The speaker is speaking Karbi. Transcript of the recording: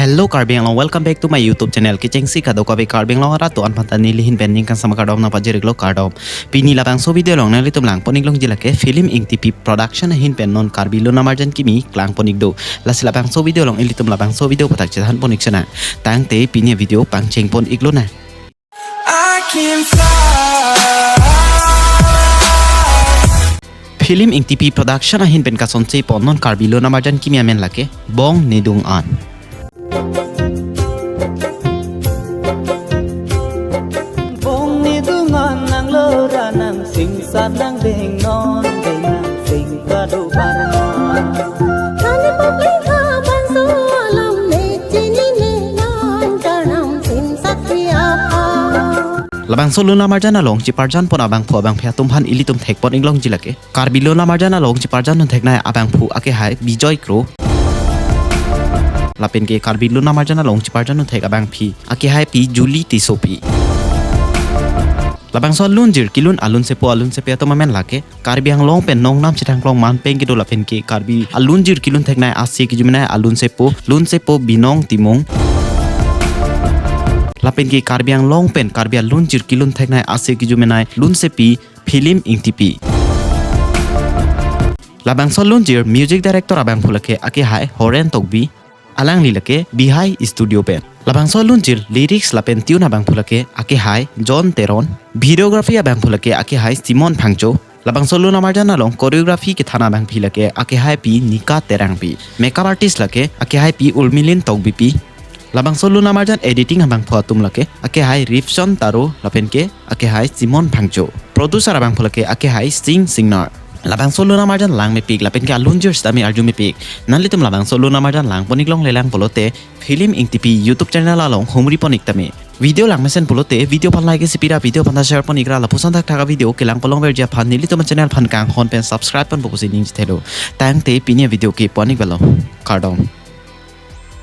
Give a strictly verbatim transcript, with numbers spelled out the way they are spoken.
Hello Karbi Anglong, welcome back to my YouTube channel. Kechengsi kadokave Karbi Anglong arat do-an aphan ta neli ahin pen ningkan sama kardom nangpajir-iklo, kardom. Pini labangso video along nanglitum langpon-ik longji lake Phillim Engtipi Production ahin pen non Karbi Lonamarjan kimi klangpon-ik do. Lasi labangso video along ilitum labangso video aphuthak chethanpon-ik sena. Tangte pini video pangchengpon-ik lonang. I can fly. Phillim Engtipi Production ahin pen kasonse pon non Karbi Lonamarjan kimi amen lake Bong Nedung An. Bong Nedung An nanglo ra nangsingsat nangdeng non deng nangsing kado barna. Kani public ha banso alam ne chini ne nan karnam singsat pi aha. Labangso Lonamarjan along cheparjan pon abangphu abangphi atum aphan ilitum thekpon-ik longji lake Karbi Lonamarjan along cheparjan pon theknei abangphu akehai Bijoy Kro. Lapen ke Karbi Lonamarjan along cheparjan pon thek abangphi akehai pi Julie Tissopi. Labangso alunjir kelun alunsepo alunsepi atum amen lake Karbi Anglong pen nongnam chethangklong manpeng kedo lapen ke Karbi alunjir kelun theknei ase kejumenei alunsepo, lunsepo Binong Timung. Lapen ke Karbi Anglong pen Karbi alunjir kelun theknei ase kejumenei lunsepi Phillim Engtipi. Labangso alunjir music director abangphu lake akehai Horen Tokbi. Alangli lake Bihai Studio pen. Labangso alunjir lyrics lapen tune abangphu lake akehai John Teron. Videography abangphu lake akehai Simon Phangcho. Labangso Lonamarjan along choreography kethan abangpi lake akehai pi Nika Terangpi. Makeup artist lake akehai pi Urmilin Tokbipi. Labangso Lonamarjan editing abangphu atum lake akehai Ripson Taro lapen ke akehai Simon Phangcho. Producer abangphu lake akehai Sing Singnar. Labangso Lonamarjan langmepik lapen ke alunjir sitame arjumepik. Nanglitum labangso Lonamarjan langpon-ik longlelang pulote Phillim Engtipi YouTube channel along humripon-ik tame. Video langmesen pulote video aphan like isi pira, video aphan ta share pon-ikra, lapuson thakthak avideo kelang palong verji aphan nelitum channel aphan kanghon pen subscribe ponpo pusi ningje thelo. Tangte pini avideo ke pon-ik velo. Kardom.